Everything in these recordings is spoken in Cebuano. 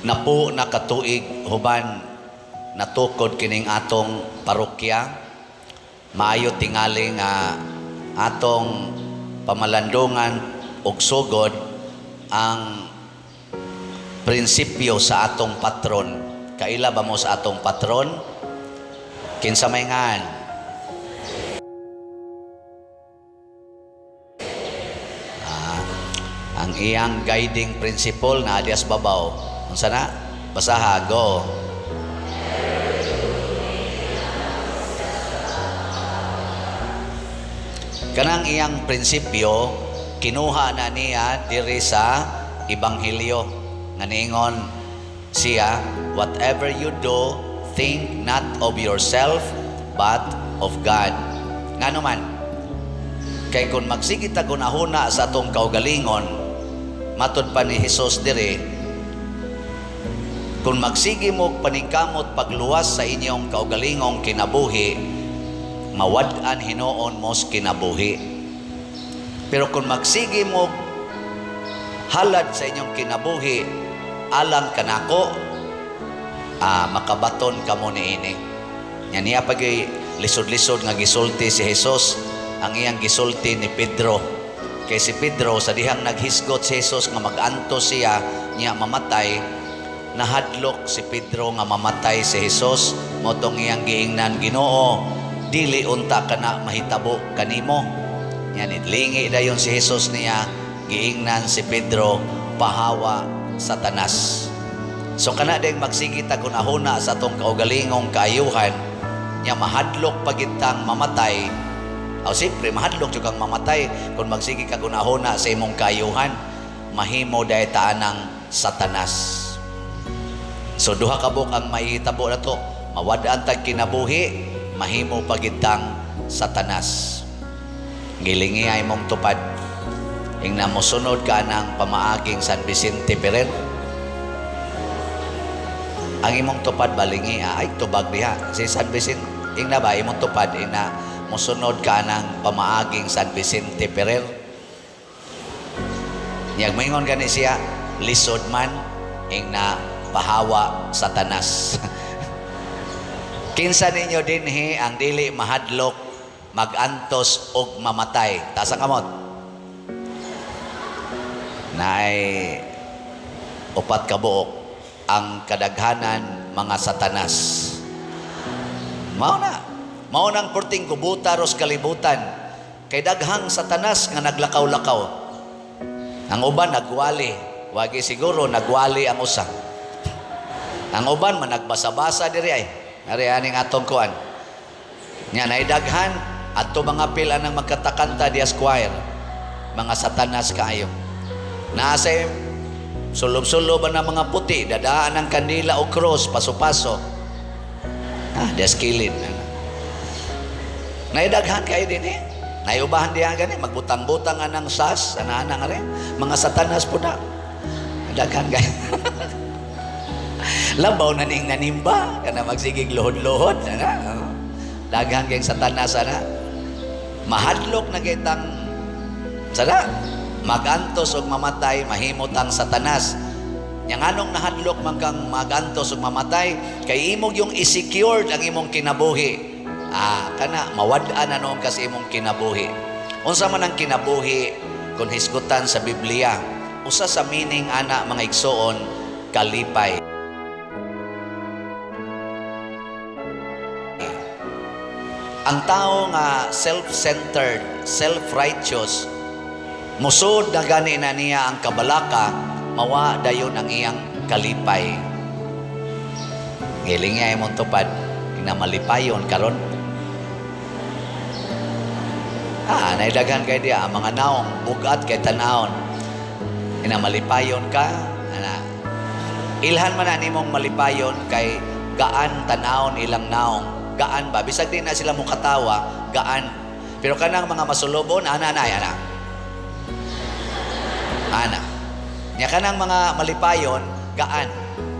Napo na katuig human natukod kining atong parokya. Maayo tingali nga atong pamalandungan og sugod ang prinsipyo sa atong patron. Kaila ba mo sa atong patron? Kinsa may ngan? Ang iyang guiding principle na adias babaw. Unsa na? Basaha, go. Kanang iyang prinsipyo kinuha na niya diri sa Ebanghelyo. Nga niingon siya, whatever you do, think not of yourself but of God. Ngano man? Kay kung magsige ta gunahuna sa atong kaugalingon, matud pa ni Hesus diri, kung magsige mo paningkamot pagluwas sa inyong kaugalingong kinabuhi, mawad-an hinuon mo sa kinabuhi. Pero kung magsige mo halad sa inyong kinabuhi alang kanako, makabaton kamo niini. Nya niya pagay lisod-lisod nga gisulti si Jesus ang iyang gisulti ni Pedro. Kay si Pedro sa dihang naghisgot si Jesus nga mag-antos siya niya mamatay, nahadlok si Pedro nga mamatay si Jesus. Mao tong iyang giingnan, Ginoo, dili unta kana mahitabo kanimo. Nya nidlingi dayon si Jesus niya, giingnan si Pedro, pahawa Satanas. So kana ding magsige ta gunahuna sa atong kaugalingong kaayuhan, nya mahadlok pagitang mamatay. O siyempre mahadlok jud kang mamatay kung magsige ka gunahuna sa imong kaayuhan, mahimo dahi ta anang Satanas. So duha ka buok ang mahitabo nato, mawad-an tag kinabuhi, mahimo pagitang Satanas. Gilingi ay mong tupad. Ingna mosunod ka ng pamaaging San Vicente Ferrer. Ang imong tupad balingi, ay tubag diha si San Vicente. Ingna ba imong tupad ingna mosunod ka ng pamaaging San Vicente Ferrer? Niyag moingon gani siya, lisod man, ingna pahawa Satanas. Kinsa ninyo dinhi ang dili mahadlok magantos og mamatay? Taas ang kamot. Naay upat ka buok ang kadaghanan mga Satanas. Mao na. Mao nang perting gubuta ros kalibutan. Kay daghang Satanas nga naglakaw-lakaw. Ang uban nagwali. Wagi siguro nagwali ang usa. Ang uban man nagbasa-basa diri ay. Ari aning atong kuan. Nya nay daghan adto mga pila nang magkatakanta dias choir. Mga Satanas kaayo. Naa say sulob-sulob ang mga puti, dadaan ang kandila o cross, paso-paso. Dias kilid. Naidaghan kayo din eh. Naiubahan diha gani, magbutang-butang anang sas, ana-ana nga rin. Mga Satanas po na. Daghan kayo. Labaw na ning nanimba, kana magsigig luhod-luhod. Ana, oh. Daghan kayong Satanas, ana. Mahadlok na kitang, sana, magantos og mamatay, mahimot ang Satanas. Nya nganong nahadlok man kang magantos og mamatay, kay imong yung i-secured ang imong kinabuhi. Kana mawad-an na noon kasi imong kinabuhi. Unsa man ang kinabuhi kung hisgutan sa Biblia? Usa sa meaning ana mga igsoon, kalipay. Ang tao nga self-centered, self-righteous, musod na gani na niya ang kabalaka, mawa dayon ang iyang kalipay. Giling niya imong tupad, ina malipayon karon. Naidaghan kay diya ang mga naong bugat kay tanawon. Ina malipayon ka, ana. Ilhan man na nimong malipayon kay gaan tanawon ilang naong. Gaan ba? Bisag di na sila mukatawa, gaan. Pero kanang mga masulobon, ana na, ana. Ana. Nya kanang mga malipayon, gaan.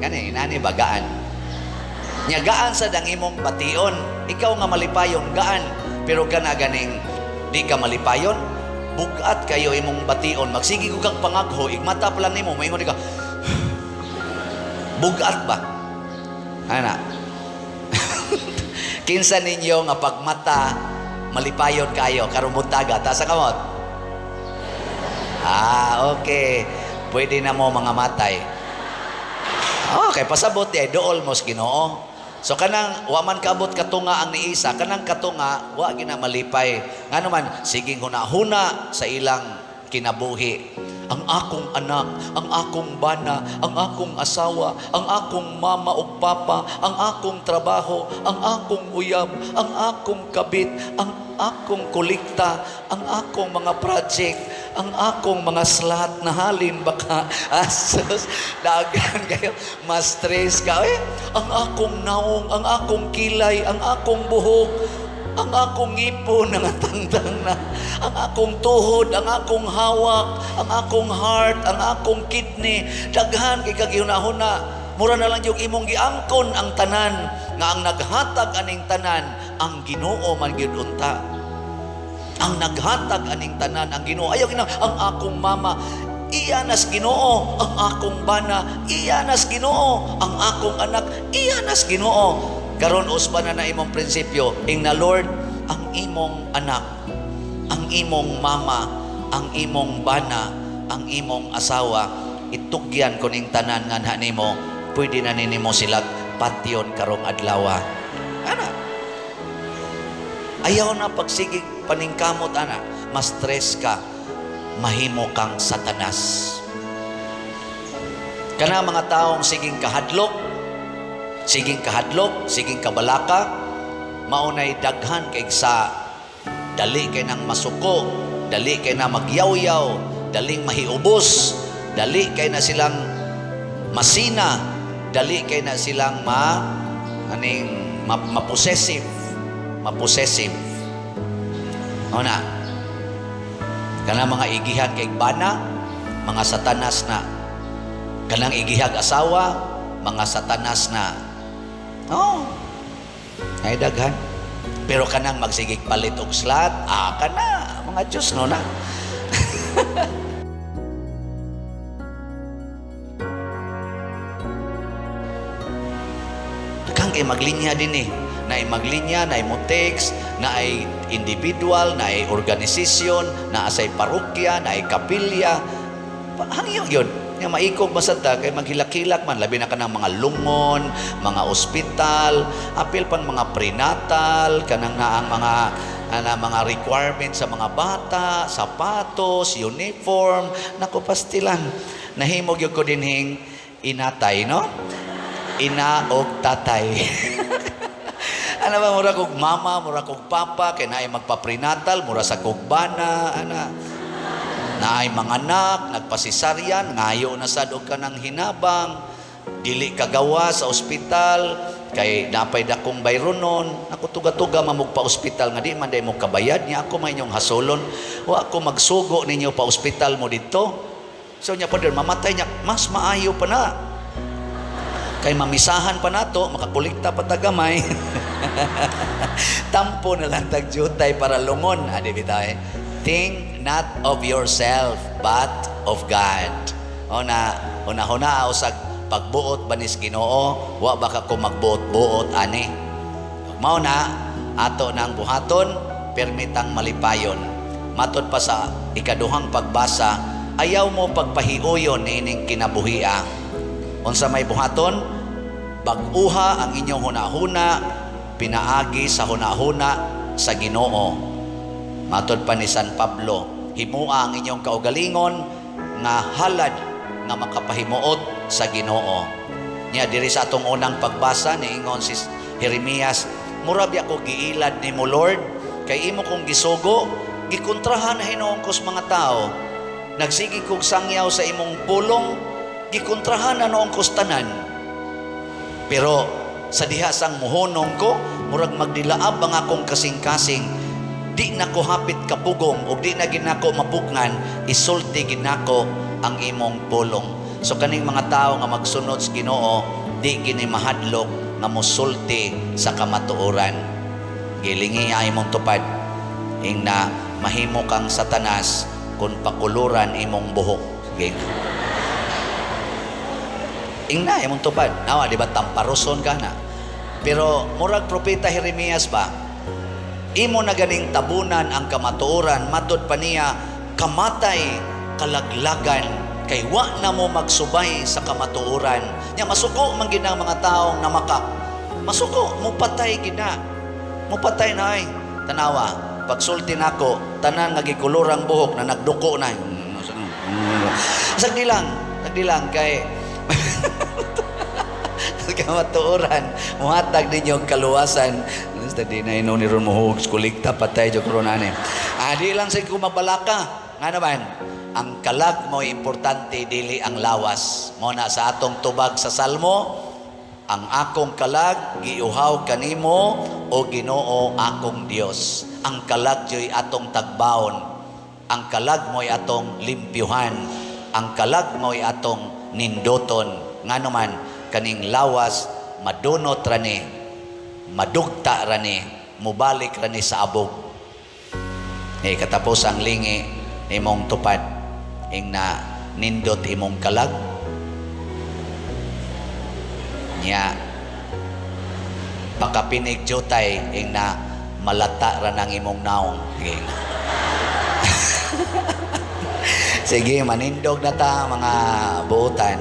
Gani, inani ba gaan? Nya gaan sa dang imong bation. Ikaw nga malipayon, gaan. Pero kana ganing di ka malipayon, bugat kayo imong bation. Magsige ko kang pangagho, igmata pa lang nimo, maingon ka. Bugat ba? Ana. Kinsa ninyo nga pagmata malipayon kayo karong buntaga, taas sa kamot? Ah, okay. Pwede na mo mga matay. Okay, pasabot di ay dool mo sa Ginoo. So kanang wa man kaabot katunga ang niisa, kanang katunga wa gina malipay. Ngano man siging huna-huna sa ilang kinabuhi. Ang akong anak, ang akong bana, ang akong asawa, ang akong mama ug papa, ang akong trabaho, ang akong uyab, ang akong kabit, ang akong kolekta, ang akong mga project, ang akong mga slot na halin baka asos daghan kayo, mas stress ka eh. Ang akong naong, ang akong kilay, ang akong buhok, ang akong ngipon nangatangtang na, ang akong tuhod, ang akong hawak, ang akong heart, ang akong kidney, daghan kay kagihuna-huna. Mura na lang yung imong giangkon ang tanan, nga ang naghatag aning tanan, ang Ginoo man gyud unta. Ang naghatag aning tanan, ang Ginoo. Ayaw gina, ang akong mama, iya nas Ginoo, ang akong bana, iya nas Ginoo, ang akong anak, iya nas Ginoo. Karon usba na na imong prinsipyo, ing na Lord, ang imong anak, ang imong mama, ang imong bana, ang imong asawa, itugyan ko ning tanan nga nimo, pwede na nimo sila patyon karong adlaw. Ana. Ayaw na pagsigig paningkamot ana, mas stress ka, mahimo kang satanas. Kana mga taong siging kahadlok, siging kahadlok, siging kabalaka, maunay daghan kay sa dali kay nang masuko, dali kay na magyawyaw, daling mahiubos, dali kay na silang masina, dali kay na silang ma aning ma, mapossessive, mapossessive. O na, kanang mga igihan kay bana, mga satanas na. Kanang igihag asawa, mga satanas na. Oh. Ay daghan. Pero kanang magsigig palit og slot, ah, kana, mga Diyos no na. Kang kay maglinya din eh. Na ay maglinya, na ay mo text, na ay individual, na ay organisasyon, na asay parokya, na ay kapilya. Hangyo yun. Nga maikog masad ta kay maghilak-hilak man, labi na kanang mga lungon, mga ospital, apil pang mga prenatal, kanang naang mga ana, mga requirements sa mga bata, sapatos, uniform, naku pastilan. Nahimog yun ko dinhing inatay, no? Ina og tatay. Ano ba, mura kog mama, mura kog papa, kay naay magpa-prenatal, mura sa kog bana, ana. Naay mga anak, nagpasisaryan, ngayo na sad og kanang hinabang, dili kagawa sa ospital, kay napay dakong bayronon, ako tuga-tuga mamog pa ospital nga di man day mo kabayad niya ako may inyong hasolon, wa ako magsugo ninyo pa ospital mo didto. So niya pa mamatay niya, mas maayo pa na. Kay mamisahan pa nato, makakolekta pa ta gamay. Tampo na lang tag jutay para lungon. Adi bitaw eh. Think not of yourself, but of God. O na, una-huna usag pagbuot banis Ginoo, wa ba ka ko magbuot-buot ani. Mao na ato nang buhaton, permitang malipayon. Matod pa sa ikaduhang pagbasa, ayaw mo pagpahiuyon niining kinabuhia. Unsa may buhaton? Bag-uha ang inyong hunahuna, pinaagi sa hunahuna sa Ginoo. Matod pa ni San Pablo, himua ang inyong kaugalingon nga halad nga makapahimuot sa Ginoo. Nya diri sa atong unang pagbasa niingon si Jeremias, mura biya ko giilad nimo Lord, kay imo kong gisugo, gikontrahan na hinuon ko sa mga tao. Nagsige kog sangyaw sa imong pulong, gikontrahan na noong kos tanan. Pero sa diha sang muhonong ko, murag magdilaab ang akong kasing-kasing, di na ko hapit kapugong ug di na ginako mapugngan, isulti ginako ang imong pulong. So kaning mga tao nga magsunod sa Ginoo, di gini mahadlok nga mosulti sa kamatuoran. Gilingi ay imong tupad, ing na mahimo kang satanas kung pakuluran imong buhok. Sige. Ingna imong tupad. Nawa, di ba tamparoson ka na? Pero murag Propeta Jeremias ba, imo na ganing tabunan ang kamatuoran, matud pa niya, kamatay, kalaglagan, kay wa na mo magsubay sa kamatuoran. Nya masuko man gid ang mga taong namakak. Masuko, mupatay gid na. Mupatay na ay. Tanawa, pagsulti nako, tanan nga gikulurang buhok na nagduko na. Sagdi lang kay kamatuoran muhatag ninyo ang kaluwasan. Basta di na ino ni ron mo kulikta patay jud karon ani. Ah, di lang sa ko mabalaka. Nga naman, ang kalag mo importante, dili ang lawas. Mo na sa atong tubag sa Salmo, "Ang akong kalag giuhaw kanimo, o Ginoo akong Dios." Ang kalag joy atong tagbaon. Ang kalag mo'y atong limpyuhan. Ang kalag mo'y atong nindoton. Ngano man, kaning lawas madunot ra ni, madugta ra ni, mubalik ra ni sa abog. Eh, katapos ang lingi imong tupad, ing na nindot imong kalag nya pakapinig jutay, ing na malata ra nang imong naong. Sige na. Sige, manindog na ta, mga buutan.